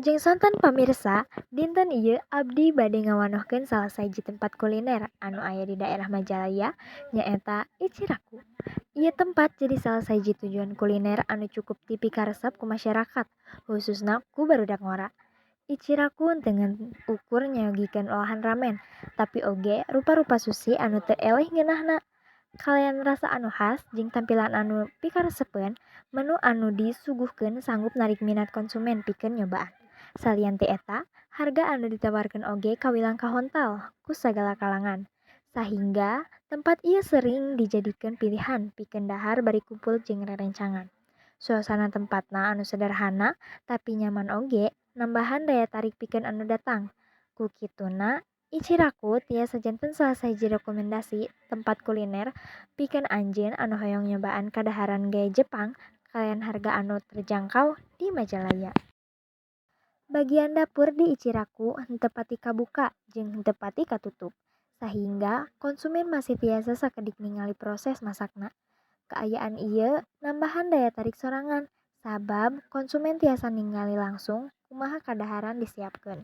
Wilujeng sonten pamirsa, dinten ieu abdi bade ngawanohkeun salah sahiji tempat kuliner anu aya di daerah Majalaya nyaeta Ichiraku. Ieu tempat jadi salah sahiji tujuan kuliner anu cukup dipikaresep ku masyarakat, khususna ku barudak ngora. Ichiraku teu ngan ukur nyayogikeun olahan ramen, tapi oge rupa-rupa sushi anu teu eleh ngeunahna. Kalayan rasa anu khas jeung tampilan anu pikaresepeun, menu anu disuguhkeun sanggup narik minat konsumen pikeun nyobaan. Salian ti eta, harga anu ditawarkeun oge kawilang kahontal ku sagala kalangan. Sahingga tempat ieu sering dijadikeun pilihan pikeun dahar bari kumpul jeung rerencangan. Suasana tempatna anu sederhana tapi nyaman oge nambahan daya tarik pikeun anu datang. Ku kituna, Ichiraku tiasa janten salah sahiji rekomendasi tempat kuliner pikeun anjeun anu hoyong nyobaan kadaharan gaya Jepang kalayan harga anu terjangkau di Majalaya. Bagian dapur di Ichiraku henteu pati kabuka jeung henteu pati katutup, sahingga konsumen masih tiasa sakedik ningali proses masakna. Kaayaan ieu nambahan daya tarik sorangan, sabab konsumen tiasa ningali langsung kumaha kadaharan disiapkeun.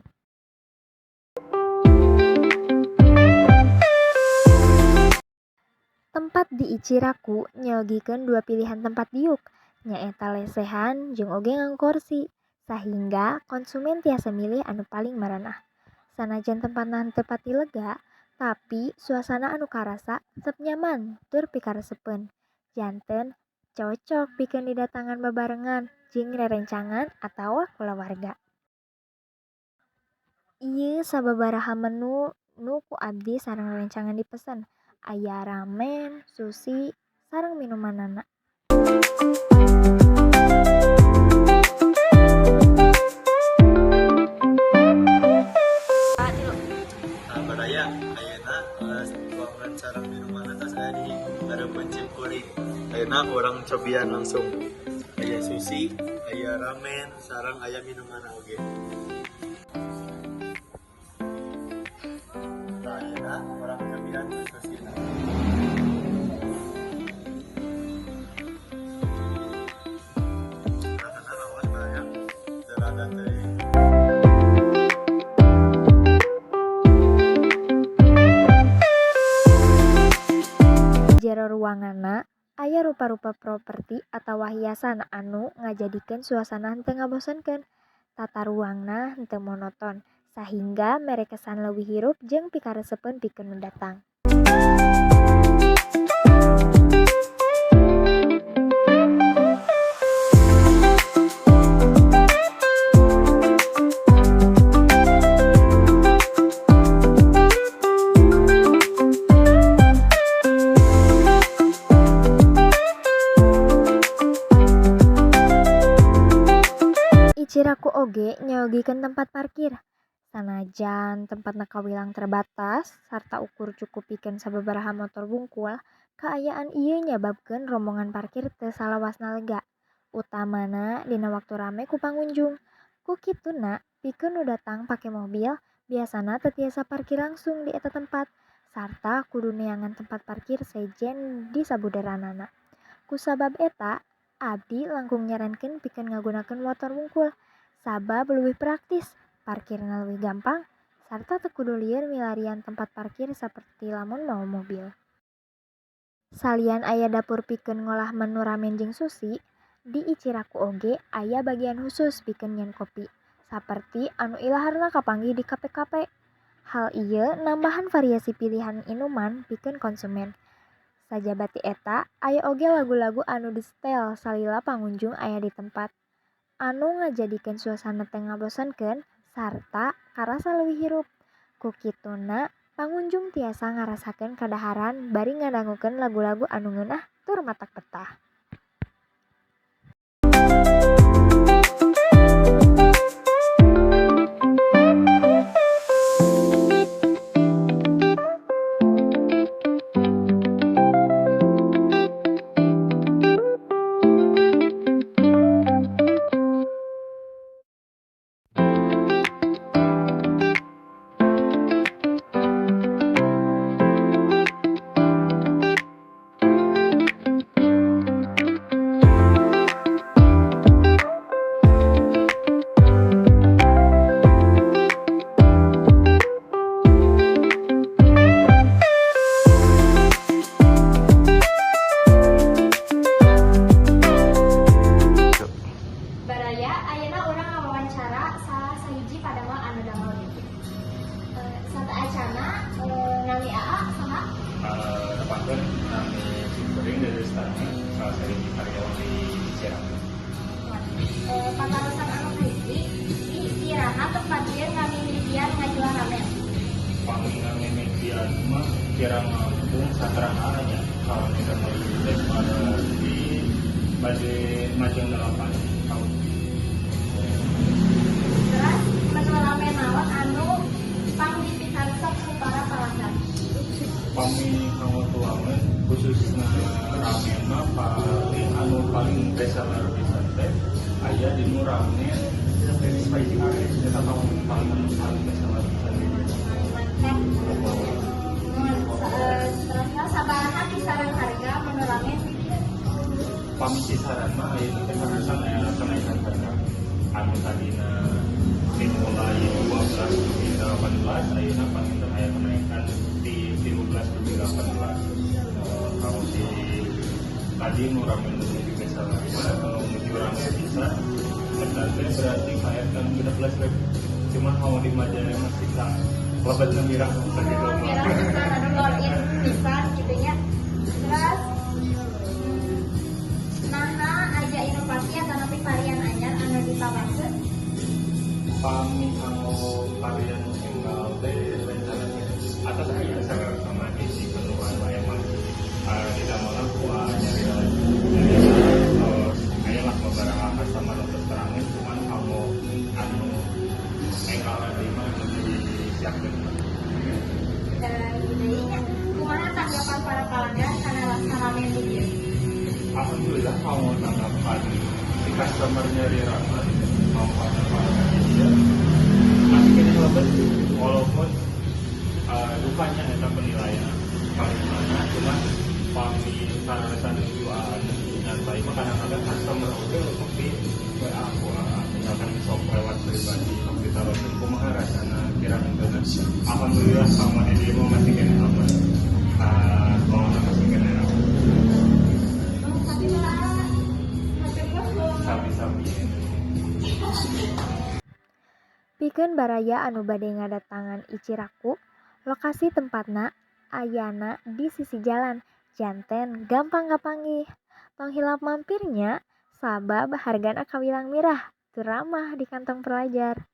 Tempat di Ichiraku nyayogikeun dua pilihan tempat diuk, nyaeta lesehan jeung oge nganggo kursi, sahingga konsumen tiasa milih anu paling maranah. Sanajan tempatna henteu pati lega, tapi suasana anu karasa tetep nyaman tur pikaresepeun. Janten cocok pikeun didatangan babarengan jeung rerencangan atawa kulawarga. Ieu sababaraha menu nu ku abdi sareng rerencangan dipesen, aya ramen, sushi, sareng minumanana. Baraya, ayeuna tuangan sareng minuman tos aya di hareupeun sim kuring. Ayeuna urang cobian langsung. Aya sushi, aya ramen, sareng aya minuman oge. Tah, ayeuna urang cobian sushi. Rasana rawas baraya, teu rada teuing. Jero ruanganna aya rupa-rupa properti atawa hiasan anu ngajadikeun suasana henteu ngabosankeun. Tata ruangna henteu monoton, sahingga mere kesan leuwih hirup jeung pikaresepeun pikeun nu datang. Ichiraku oge nyayogikeun tempat parkir. Sanajan tempatna kawilang terbatas sarta ukur cukup pikeun sababaraha motor wungkul, kaayaan ieu nyababkeun rombongan parkir teu salawasna lega, utamana dina waktu rame ku pangunjung. Ku kituna, pikeun nu datang pake mobil biasana teu tiasa parkir langsung di eta tempat, sarta kudu neangan tempat parkir sejen di sabuderanana. Kusabab eta, abdi langkung nyarankeun pikeun ngagunakeun motor wungkul, sabab leuwih praktis, parkirna leuwih gampang, sarta teu kudu lieur milarian tempat parkir saperti lamun mawa mobil. Salian aya dapur pikeun ngolah menu ramen jeung sushi, di Ichiraku oge aya bagian khusus pikeun nyieun kopi, saperti anu ilaharna kapanggih di kape-kape. Hal ieu nambahan variasi pilihan inuman pikeun konsumen. Sajaba ti eta, aya oge lagu-lagu anu disetel salila pangunjung aya di tempat, anu ngajadikeun suasana teu ngabosankeun sarta karasa leuwih hirup. Ku kituna, pangunjung tiasa ngarasakeun kadaharan bari ngadangukeun lagu-lagu anu ngeunah tur matak betah. salah sahiji karyawan di Ichiraku. Patarosan anu kahiji, di iraha tempat ieu ngamimitian ngajual ramen? Pami ngamimitian mah kirang langkung saterang nya, kalau kita mau teh berarti bade majeng 8 tahun. Terus menu ramen naon anu pang dipikaresep ku para pelanggan? Pami kanggo tuangan khususna ramen mah paling anu paling best seller pisan teh aya di nu ramen spicy area, eta paling paling paling best seller pisan di dieu. Mantap. Terus sabaraha kisaran harga menu ramen di dieu? Pami kisaran mah ayeuna teh karasan aya kenaikan harga, anu tadina dimulai 12 dugi 18, ayeuna panginten aya kenaikan di 13 dugi 18. Kalau di tadi nu ramen nu nuju best seller mah, anu nuju rame pisan eta teh berarti kaetan 16 ribu, cuma kalau di Majalaya masih sisa lebetna mirah sakitu Oh, mah. Mirah pisan, anu all in pisan gitu nya. Terus naha aya inovasi atanapi varian anyar anu ditawarkeun? Pami kanggo varian enggal teh rencana teh atos aya sareng sama hiji menu anu emang didamel ku nyari nyari aya lah beberapa customer nu terus terangan, cuman kanggo anu enggal deui mah anu disiapkeun. Gitu nya. Kumaha tanggapan para pelanggan kana rasa ramen di dieu? Alhamdulillah, mau tanggapan si customer nyari ramen mau pada pelanggan di dieu masih keneh lebet, walaupun dukanya eta penilaian paling mana, cuman pami karasan nuju nyantai mah kadang-kadang customer oke sok di WA ku misalkan sok lewat pribadi, sok ditarosin kumaha rasana kira henteu. Alhamdulillah sama di dieu mah masih keneh aman, uh, masih keneh aman. Oh, tapi malah hatur nuhun. Sami-sami. Pikeun baraya anu bade ngadatangan Ichiraku, lokasi tempatna ayana di sisi jalan, janten gampang kapanggih. Tong hilap mampir nya, sabab hargana kawilang mirah, tur ramah di kantong pelajar.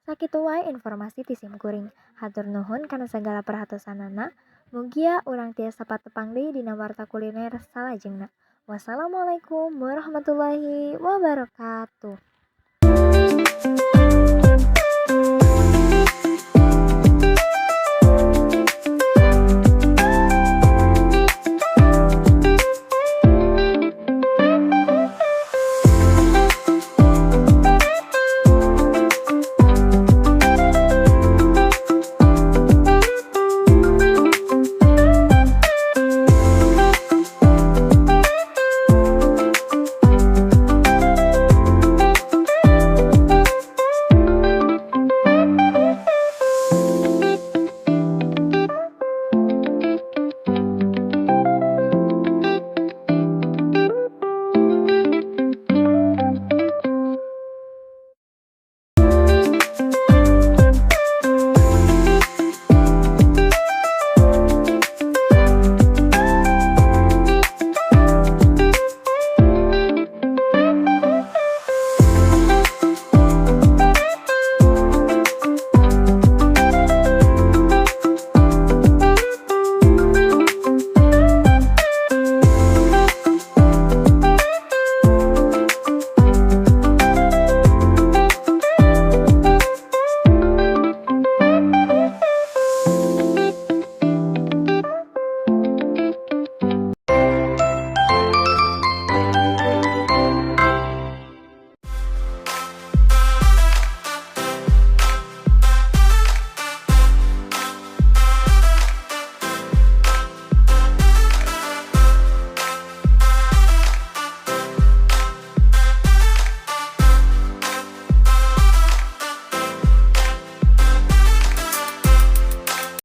Sakitu wae informasi ti sim kuring. Hatur nuhun kana sagala perhatosanana. Mugia urang tiasa patepang deui dina warta kuliner salajengna. Wassalamualaikum warahmatullahi wabarakatuh.